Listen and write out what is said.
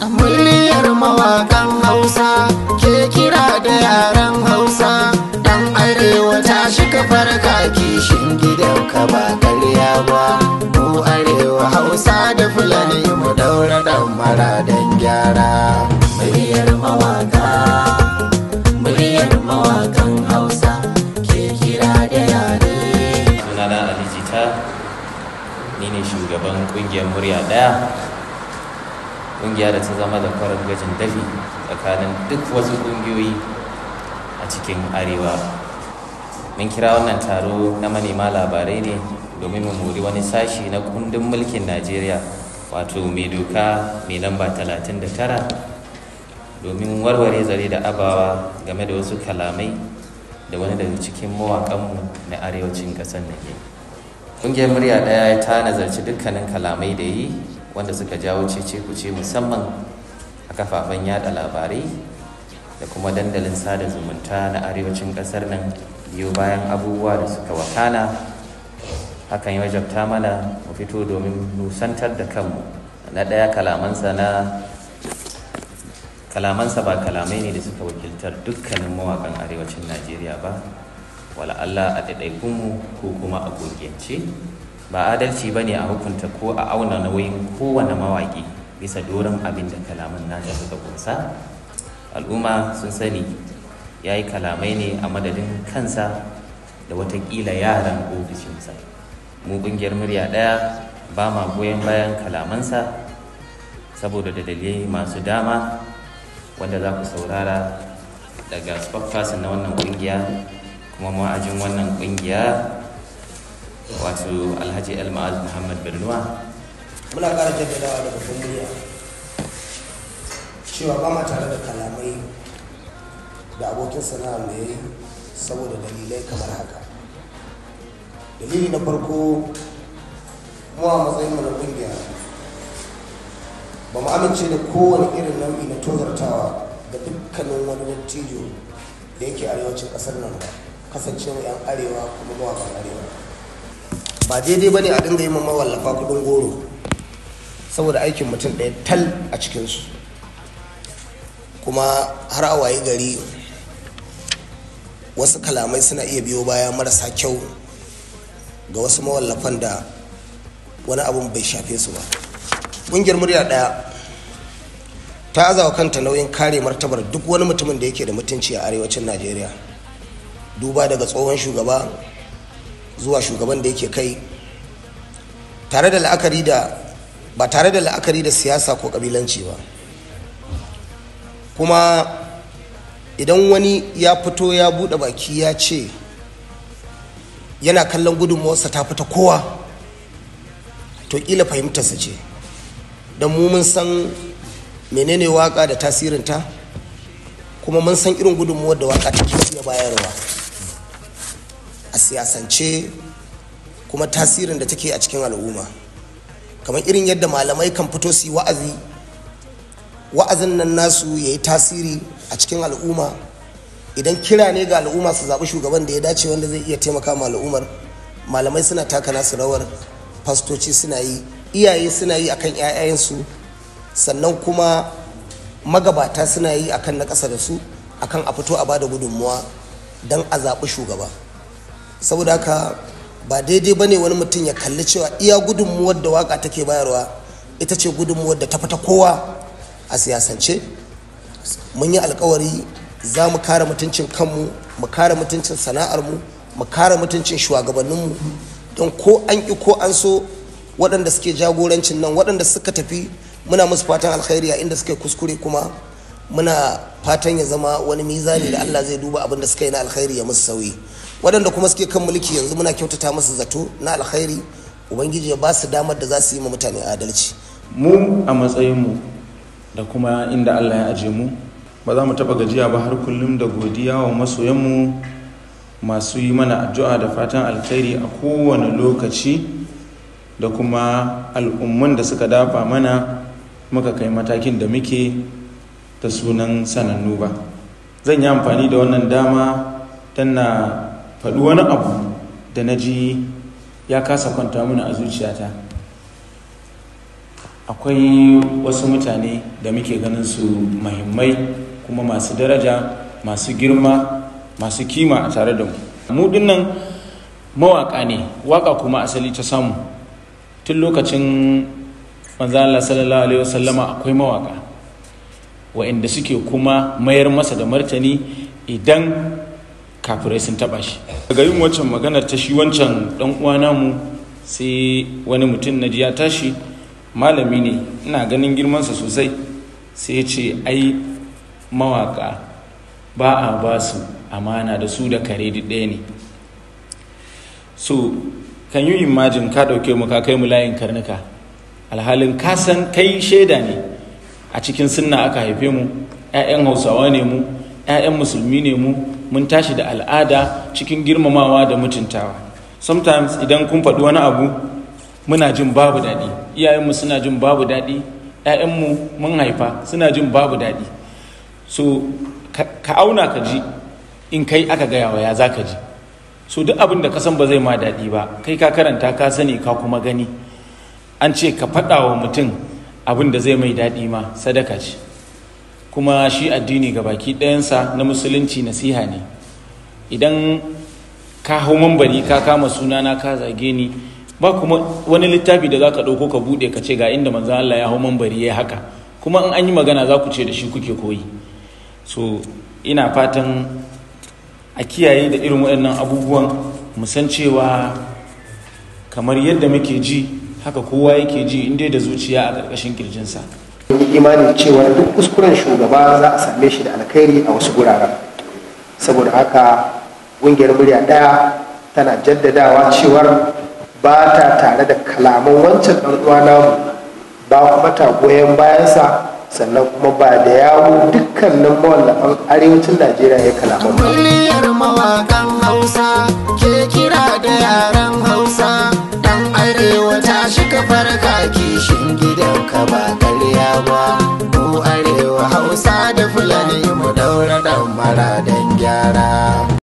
Muryar mawakan Hausa ke kira da yaran Hausa. Dan arewa tashi ka farka, kishin gidanka ba karya ba. Mu arewa Hausa da Fulani mu daura ɗamara don gyara. Muryar mawaka, muryar mawakan Hausa ke kira da yare. Sunana Ali Jita, ni ne shugaban kungiyar Murya Daya, kungiya da ta zama da kwarar gwajin dafi tsakanin duk wasu kungiyoyi a cikin arewa. Mun kira wannan taro na manema labarai ne domin mu mori wani sashi na kundin mulkin Najeriya, wato mai doka mai lamba 39, domin warware zare da abawa game da wasu kalamai da wani daga cikin mawaƙanmu na arewacin ƙasar nan yi. Ƙungiyar Murya Ɗaya ta nazarci dukkanin kalamai da yi wanda suka jawo cece kuce, musamman a kafafen yada labarai da kuma dandalin sada zumunta na arewacin ƙasar nan, biyo bayan abubuwa da suka wakana. Hakan ya wajabta mana mu fito domin nusantar da kanmu. Na ɗaya, kalamansa na kalamansa ba kalamai ne da suka wakiltar dukkanin mawakan arewacin Najeriya ba. Wala Allah a ɗaiɗaikunmu ko kuma a ƙungiyance, ba adalci ba ne a hukunta ko a auna nauyin kowane mawaƙi bisa doron abin da kalaman nasa suka kunsa. Al'umma sun sani ya yi kalamai ne a madadin kansa da watakila yaran ofishinsa. Mu ƙungiyar Murya Ɗaya ba ma goyon bayan kalamansa saboda da dalilai masu dama wanda za ku saurara daga spokesperson na wannan kungiya kuma ma'ajin wannan kungiya, wato Alhaji Alma'az Muhammad Birnuwa. Muna ƙara jaddadawa da babban murya cewa ba ma tare da kalamai da abokin sana'a mai yi, saboda dalilai kamar haka. Dalili na farko, mu a matsayinmu na ƙungiya ba mu amince da kowane irin nau'i na tozartawa ga dukkanin wani dattijo da yake arewacin ƙasar nan ba. Kasancewa 'yan arewa kuma mawaƙan arewa, ba daidai ba ne a dinga yi ma mawallafa kudin goro saboda aikin mutum ɗaya tal a cikinsu, kuma har a wayi gari wasu kalamai suna iya biyo baya marasa kyau ga wasu mawallafan da wani abun bai shafe su ba. Ƙungiyar Murya Ɗaya ta azawa kanta nauyin kare martabar duk wani mutumin da yake da mutunci a arewacin Najeriya, duba daga tsohon shugaba zuwa shugaban da yake kai, tare da la'akari da ba tare da la'akari da siyasa ko kabilanci ba. Kuma idan wani ya fito ya buɗe baki ya ce yana kallon gudunmawarsa ta fita kowa, to kila fahimtarsa ce. Don mu mun san menene waka da tasirinta, kuma mun san irin gudunmawar da waka take iya bayarwa a siyasance, kuma tasirin da take a cikin al'umma, kamar irin yadda malamai kan fito su yi wa'azi, wa'azin nan nasu ya yi tasiri a cikin al'umma. Idan kira ne ga al'umma su zaɓi shugaban da ya dace wanda zai iya taimaka ma al'ummar, malamai suna taka nasu rawar, fastoci suna yi, iyaye suna yi akan 'ya'yansu, sannan kuma magabata suna yi akan na ƙasa da su, akan a fito a bada gudunmuwa don a zaɓi shugaba. Saboda haka ba daidai ba ne wani mutum ya kalli cewa iya gudunmuwar da waka take bayarwa ita ce gudunmuwar da ta fita kowa a siyasance. Mun yi alkawari za mu kare mutuncin kanmu, mu kare mutuncin sana'armu, mu kare mutuncin shugabanninmu, don ko an ƙi ko an so, waɗanda suke jagorancin nan, waɗanda suka tafi, muna musu fatan alkhairi, a inda suka yi kuskure kuma muna fatan ya zama wani mizani da Allah zai duba abin da suka yi na alkhairi ya musu sauyi. Waɗanda kuma suke kan mulki yanzu, muna kyautata musu zato na alkhairi, Ubangiji ya ba su damar da za su yi ma mutane adalci. Mu a matsayinmu da kuma inda Allah ya aje mu, ba za mu taɓa gajiya ba har kullum da godiya wa masoyanmu masu yi mana addu'a da fatan alkhairi a kowane lokaci, da kuma al'umman da suka dafa mana muka kai matakin da muke da sunan sanannu ba. Zan yi amfani da wannan dama don na faɗi wani abu da na ji ya kasa kwanta mana a zuciyata. Akwai wasu mutane da muke ganin su muhimmai kuma masu daraja, masu girma, masu kima a tare da mu. Mu dinnan mawaka ne, waka kuma asali ta samu tun lokacin manzo Allah sallallahu alaihi wasallama. Akwai mawaka wa'inda suke kuma mayar masa da martani idan kafirai sun taba shi. Daga yin wancan maganar ta shi wancan dan uwa namu, sai wani mutum na ji ya tashi, malami ne, ina ganin girmansa sosai, sai ya ce ai mawaka ba a ba su amana, da su da kare duk ɗaya ne. So can you imagine, ka ɗauke mu ka kai mu layin karnuka, alhalin ka san kai shaida ne a cikin sunna aka haife mu, 'ya'yan Hausawa ne mu, 'ya'yan Musulmi ne mu, mun tashi da al'ada cikin girmamawa da mutuntawa. Sometimes idan kun faɗi wani abu, muna jin babu daɗi, iyayenmu suna jin babu daɗi, 'ya'yanmu mun haifa suna jin babu daɗi. So ka auna ka ji, in kai aka gaya wa ya za ka ji? So duk abin da ka san ba zai ma daɗi ba, kai ka karanta, ka sani, ka kuma gani, an ce ka faɗa wa mutum abin da zai mai daɗi ma sadaka ce. Kuma shi addini ga baki ɗayansa na Musulunci nasiha ne. Idan ka hau mambari ka kama sunana ka zage ni, ba kuma wani littafi da za ka ɗauko ka buɗe ka ce ga inda manzan Allah ya hau mambari ya haka. Kuma in an yi magana za ku ce da shi kuke koyi. So ina fatan a kiyaye da irin waɗannan abubuwan, mu san cewa kamar yadda muke ji haka kowa yake ji, inda da zuciya a ƙarƙashin kirjinsa. Yi imanin cewa duk kuskuren shugaba za a same shi da alkhairi a wasu guraren. Saboda haka ƙungiyar Murya Ɗaya tana jaddadawa cewar ba ta tare da kalaman wancan ɗan uwa namu ba, kuma ta goyon bayansa, sannan kuma ba da yawo dukkanin mawallafan arewacin Najeriya ya kalaman ba. Muryar mawakan Hausa.